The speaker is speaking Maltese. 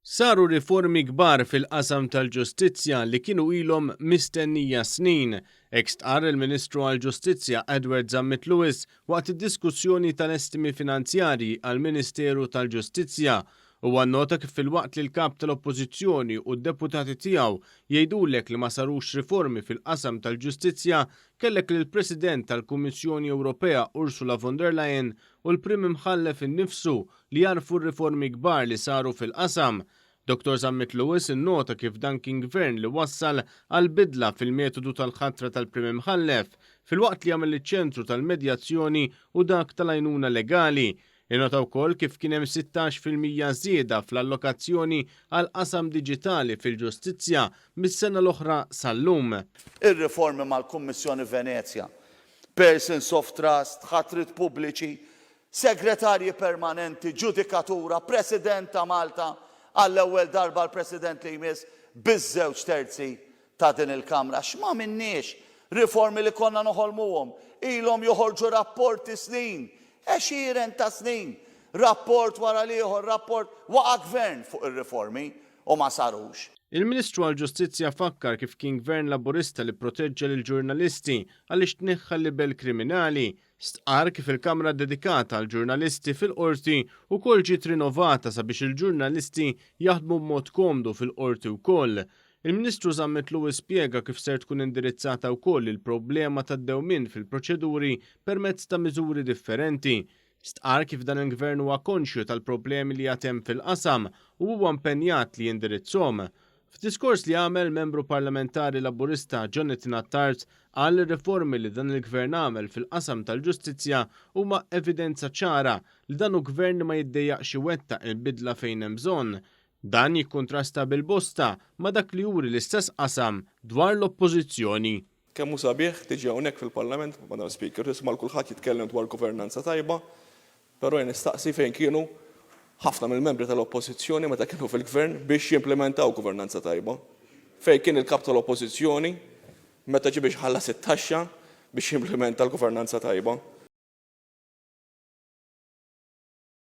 Saru riformi kbar fil-qasam tal-ġustizzja li kienu ilhom mistennija snin, hekk stqarr il-Ministru għall-Ġustizzja Edward Zammit Lewis waqt id-diskussjoni tal-estimi finanzjarji għall-Ministeru tal-Ġustizzja. Huwa nnota kif filwaqt li l-Kap tal-Oppożizzjoni u d-deputati tiegħu jgħidulek li ma sarux riformi fil-qasam tal-ġustizzja, kellek lill-President tal-Kummissjoni Ewropea Ursula von der Leyen u l-Prim Imħallef innifsu li jagħrfu r-riformi kbar li saru fil-qasam. Dottor Zammit Lewis innota kif dan kien gvern li wassal għal bidla fil-metodu tal-ħatra tal-Prim Imħallef, filwaqt li għamel iċ-ċentru tal-medjazzjoni u dak tal-għajnuna legali. Innota wkoll kif kien hemm 16% żieda fl-allokazzjoni għall-qasam diġitali fil-ġustizzja mis-sena l-oħra sal-lum. Ir-riformi mal-Kummissjoni Venezja, persons of trust, ħatriet pubbliċi, Segretarji permanenti, ġudikatura, President ta' Malta, għall-ewwel darba l-President li jmiss biż-żewġ terzi ta' din il-Kamra. X'm'għamilniex? Riformi li konna noħolmuhom. Ilhom joħorġu rapporti snin, għexieren ta' snin. Rapport wara l-ieħor, rapport, waqa' gvern fuq ir-riformi u ma sarux. Il-Ministru għall-Ġustizzja fakkar kif kien Gvern Laburista li pproteġġa lill-ġurnalisti għaliex tneħħa l-libell kriminali. Stqarr kif il-kamra ddedikata għall-ġurnalisti fil-Qorti wkoll ġiet rinovata sabiex il-ġurnalisti jaħdmu b'mod komdu fil-Qorti wkoll. Il-Ministru Zammit Lewis spjega kif ser tkun indirizzata wkoll il-problema tad-dewmien fil-proċeduri permezz ta' miżuri differenti. Stqarr kif dan il-Gvern huwa konxju tal-problemi li għad hemm fil-qasam u huwa impenjat li jindirizzhom. F'diskors li għamel, Membru Parlamentari Laburista Jonathan Attard qal li r-riformi li dan il-Gvern għamel fil-qasam tal-ġustizzja huma evidenza ċara li dan hu Gvern li ma jiddejjaqx iwettaq il-bidla fejn hemm bżonn. Dan jikkuntrasta bil-bosta ma' dak li juri l-istess qasam dwar l-Oppożizzjoni. Kemm hu sabiħ tiġi hawnhekk fil-Parlament, Madam Speaker, tisma' 'l kulħadd jitkellem dwar governanza tajba, Però jien nistaqsi fejn kienu ħafna mill-membri tal-Oppożizzjoni meta kienu fil-Gvern biex jimplimentaw governanza tajba? Fejn kien il-Kap tal-Oppożizzjoni meta ġie biex iħallas it-taxxa biex jimplimenta l-governanza tajba?